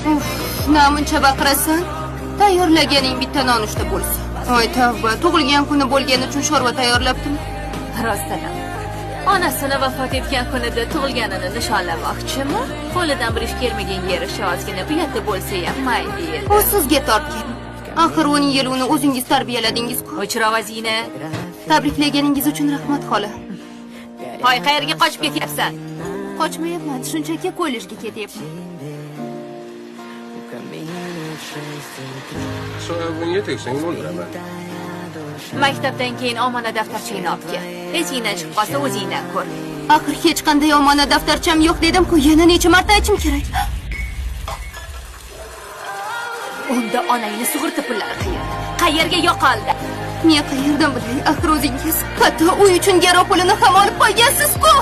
Uf, namuncha baqirasan? Tayyorlaganing bitta nonushta bo'lsin. Voy tavba, tug'ilgan kuni bo'lgani uchun sho'rva tayyorlabdimi? Rostdan ham. Onasini vafot etgan kunida tug'ilganini nishonlamoqchimi? Qo'lidan bir ish kelmaganga yarasha ozgina uyati bo'lsa ham mayli edi. U sizga tortgan. Axir 10 yil uni o'zingiz tarbiyaladingiz-ku. O'chir ovozingni. Tabriklaganingiz uchun rahmat, xola. Hoy, qayerga qochib ketyapsan? Qochmayapman, shunchaki kollejga ketyapman. Soyabonga tegsang o'ldiraman. Maktabdan keyin omonat daftarchangni olib kel. Esingdan chiqib qolsa o'zingdan ko'r. Axir hech qanday omonat daftarcham yo'q dedim-ku, yana necha marta aytishim kerak? Unda onangni sug'urta pullari qayerda? Qayerga yo'qoldi? Men qayerdan bilay, axir o'zingiz hatto uy uchun garov pulini ham olib qo'ygansiz-ku.